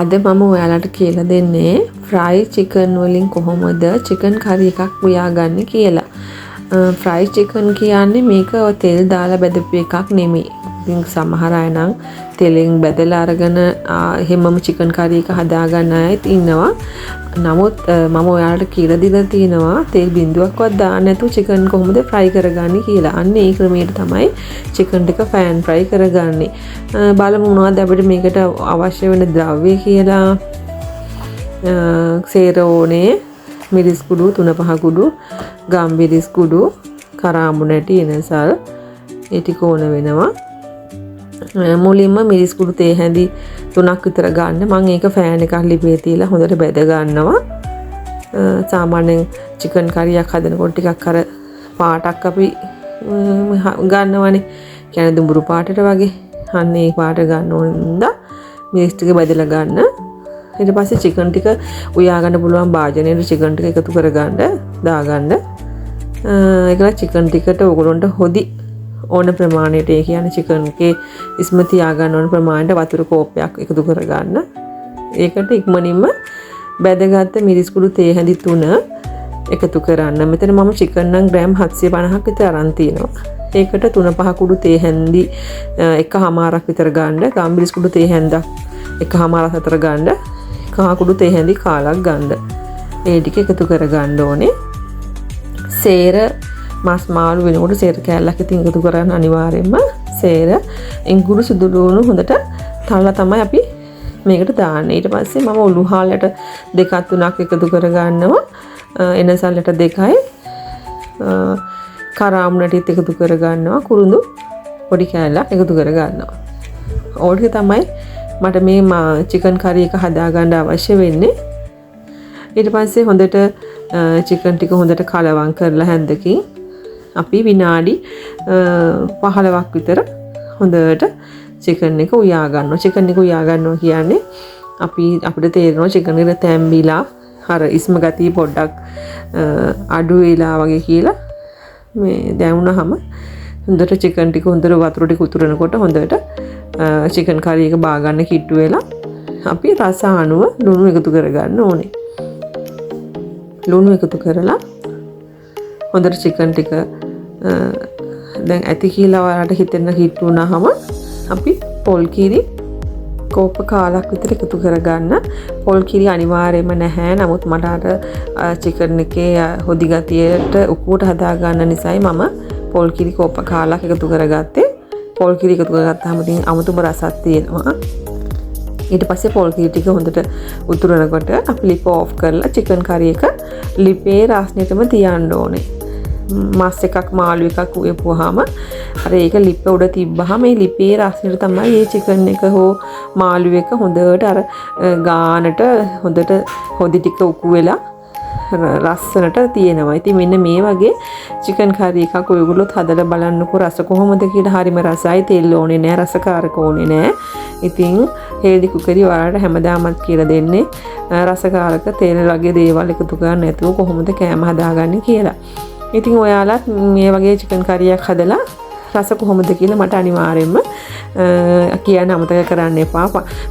අද මම ඔයාලට කියලා දෙන්නේ ෆ්‍රයි චිකන් වලින් කොහොමද චිකන් කරි එකක් උයාගන්නේ කියලා. ෆ්‍රයි චිකන් කියන්නේ මේක තෙල් දාලා බැදපු එකක් නෙමෙයි. ඉතින් සමහර අය නම් තෙලෙන් බැදලා අරගෙන එහෙමම චිකන් කරි එක හදාගන්න අයත් ඉන්නවා. නමුත් මම ඔයාලට කියලා දීලා තියෙනවා තෙල් බින්දුවක්වත් දාන්න නැතුව චිකන් කොහොමද ෆ්‍රයි කරගන්නේ කියලා. අන්න ඒ ක්‍රමයට තමයි චිකන් ටික පෑන් ෆ්‍රයි කරගන්නේ. බලමු මොනවද අපිට මේකට අවශ්‍ය වෙන ද්‍රව්‍ය කියලා. සේර ඕනේ, මිරිස් කුඩු 3-5 කුඩු, ගම්මිරිස් කුඩු, කරාඹු නැටි, එනසල් ඒ ටික ඕන වෙනවා. මුලින්ම මිරිස් කුඩු තේ හැඳි 3ක් විතර ගන්න. මං ඒක ෆෑන් එකක් ලිපේ තියලා හොඳට බැද ගන්නවා. සාමාන්‍යයෙන් චිකන් කරියක් හදනකොට ටිකක් අර පාටක් අපි ගන්නවනේ. කියන්නේ දුඹුරු පාටට වගේ. අන්න ඒ පාට ගන්න ඕන හින්දා මිරිස් ටික බැදලා ගන්න. ඊට පස්සේ චිකන් ටික උයා ගන්න පුළුවන් භාජනයට චිකන් ටික එකතු කරගන්න, දාගන්න. ඒකලා චිකන් ටිකට ඔයගොල්ලන්ට හොදි ඕන ප්‍රමාණයට, ඒ කියන්නේ චිකන් එකේ ඉස්ම තියාගන්න ඕන ප්‍රමාණයට වතුර කෝප්පයක් එකතු කරගන්න. ඒකට ඉක්මනින්ම බැදගත්ත මිරිස් කුඩු තේ හැඳි 3 එකතු කරන්න. මෙතන මම චිකන් නම් ග්‍රෑම් 750ක් විතර අරන් තිනවා. ඒකට 3-5 කුඩු තේ හැඳි 1.5ක් විතර ගන්න. ගම්මිරිස් කුඩු තේ හැන්දක් 1.5ක් විතර ගන්න. කහ කුඩු තේ හැඳි කාලක් ගන්න. ඒ ටික එකතු කරගන්න ඕනේ. සේර මස් මාළු වෙනකොට සේර කෑල්ලක් ඉතින් එකතු කරන්න අනිවාර්යයෙන්ම. සේර ඉඟුරු සුදු ලුණු හොඳට තලලා තමයි අපි මේකට දාන්නේ. ඊට පස්සේ මම උළුහාලට 2ක් 3ක් එකතු කරගන්නවා. එනසල්ලට 2යි. කරාඹු නැටිත් එකතු කරගන්නවා. කුරුඳු පොඩි කෑල්ලක් එකතු කරගන්නවා. ඕක ටික තමයි මට මේ චිකන් කරි එක හදාගන්න අවශ්‍ය වෙන්නේ. ඊට පස්සේ හොඳට චිකන් ටික හොඳට කලවම් කරලා හැන්දකින් අපි විනාඩි 15ක් විතර හොඳට චිකන් එක උයා ගන්නවා. චිකන් එක උයා ගන්නවා කියන්නේ අපිට තේරෙනවා චිකන් එක තැම්බිලා අර ඉස්ම ගතිය පොඩ්ඩක් අඩු වෙලා වගේ කියලා මේ දැනුණාම හොඳට චිකන් ටික හොඳට වතුර ටික උතුරනකොට හොඳට චිකන් කරි එක බාගන්න කිට්ටු වෙලා අපි රස අනුව ලුණු එකතු කරගන්න ඕනේ. ලුණු එකතු කරලා හොඳට චිකන් ටික දැන් ඇති කියලා ඔයාලට හිතෙන්න කිට්ටු වුණාම අපි පොල් කිරි කෝප්ප කාලක් විතර එකතු කරගන්න. පොල් කිරි අනිවාර්යයෙන්ම නැහැ. නමුත් මට අර චිකන් එකේ හොදි ගතියට උකුවට හදා ගන්න නිසායි මම පොල් කිරි කෝප්ප කාලක් එකතු කරගත්තේ. පොල් කිරි එකතු කරගත්තාම ඉතින් අමුතුම රසක් තියෙනවා. ඊට පස්සේ පොල් කිරි ටික හොඳට උතුරනකොට අපි ලිප ඕෆ් කරලා චිකන් කරි එක ලිපේ රස්නෙටම තියන්න ඕනේ. මස් එකක් මාළු එකක් උයපුවාම අර ඒක ලිප උඩ තිබ්බහම ඒ ලිපේ රස්නෙට තමයි ඒ චිකන් එක හෝ මාළු එක හොඳට අර ගානට හොඳට හොදි ටික උකු වෙලා ලස්සනට තියෙනවා. ඉතින් මෙන්න මේ වගේ චිකන් කරි එකක් ඔයගොල්ලොත් හදලා බලන්නකෝ රස කොහොමද කියලා. හරිම රසයි. තෙල් ඕනේ නෑ, රසකාරක ඕනේ නෑ. ඉතින් හෙල්දි කුකරි ඔයාලට හැමදාමත් කියලා දෙන්නේ රසකාරක තෙල් වගේ දේවල් එකතු කරන්නේ නැතුව කොහොමද කෑම හදාගන්නේ කියලා. ඉතින් ඔයාලත් මේ වගේ චිකන් කරියක් හදලා රස කොහොමද කියලා මට අනිවාර්යයෙන්ම කියන්න අමතක කරන්න එපා.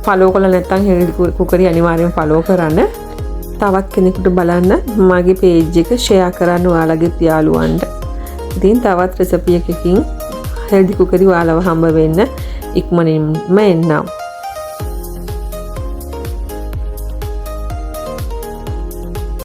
ෆලෝ කරලා නැත්නම් හෙල්දි කුකරි අනිවාර්යයෙන්ම ෆලෝ කරන්න. තවත් කෙනෙකුට බලන්න මගේ පේජ් එක ෂෙයා කරන්න ඔයාලගේ යාළුවන්ට. ඉතින් තවත් රෙසිපි එකකින් හෙල්දි කුකරි ඔයාලව හම්බ වෙන්න ඉක්මනින්ම එන්නම්.